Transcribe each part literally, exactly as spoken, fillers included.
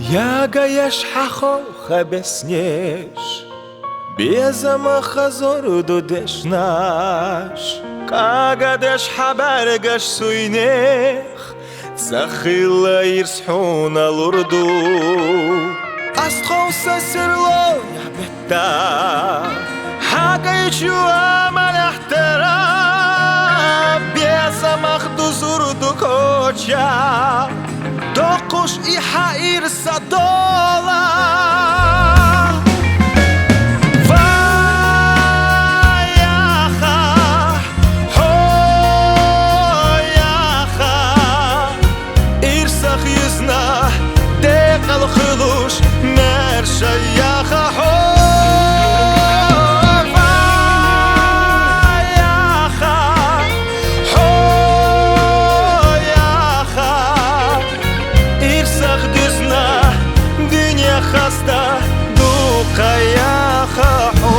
Ягайаш хьахо хабеснеш, безамах хазор дудешнаш, кагадеш хабаргаш суйнех, цахила ирс хьуна лурду. Астховса сирло ябетта, хьакайчу амалахтара, безамах дузурду коча. Докуш иха ирса дола. Ваяха, хьояха, ирсах юзна, декъал хулуш, мерша яха, хьо. Ваяха, хьояха, ирсах дуьзна, дуьнья хаста, дукха яха хьо.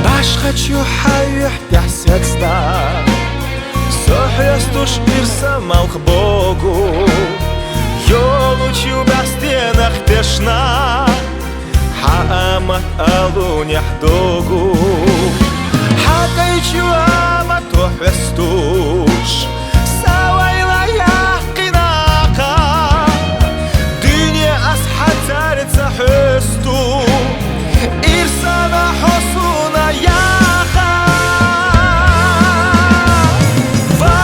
Башхачу хьайихь тяхсецна, со хьестуш ирса малх богу, йолучу бяхстенах тешна. Хьа амат алунехь догу, хьакайчу амат хьестуш, савайла яхкъинаха, дуьне ас хьацарца хьесту, ирсана хьо суна яха. Ваяха,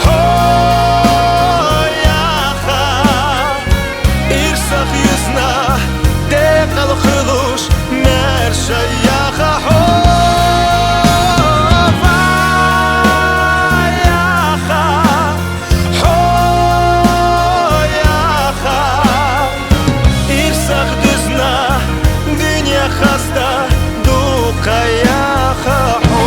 хьояха, ирсах юзна, декъал хулуш, мерша яха хьо. Ваяха, хьояха, ирсах дуьзна, дуьнья хаста, дукха яха хьо.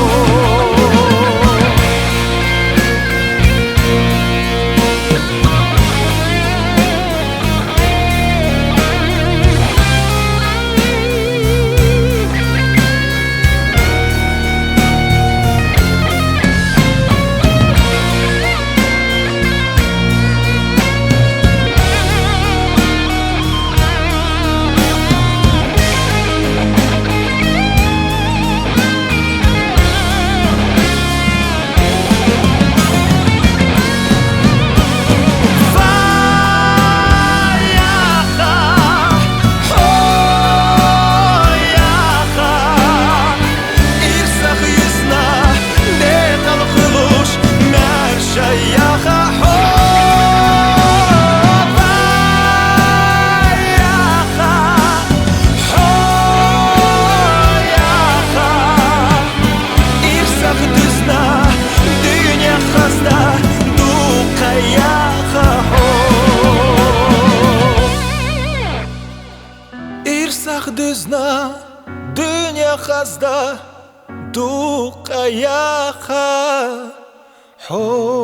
Ваяха, хьояха, ирсах юзна, декъал хулуш, мерша яха хьо. Ваяха, хьояха, ирсах дуьзна, дуьнья хаста, дукха яха хьо. Ирсах дуьзна, дуьнья хаста, дукха яха хьо.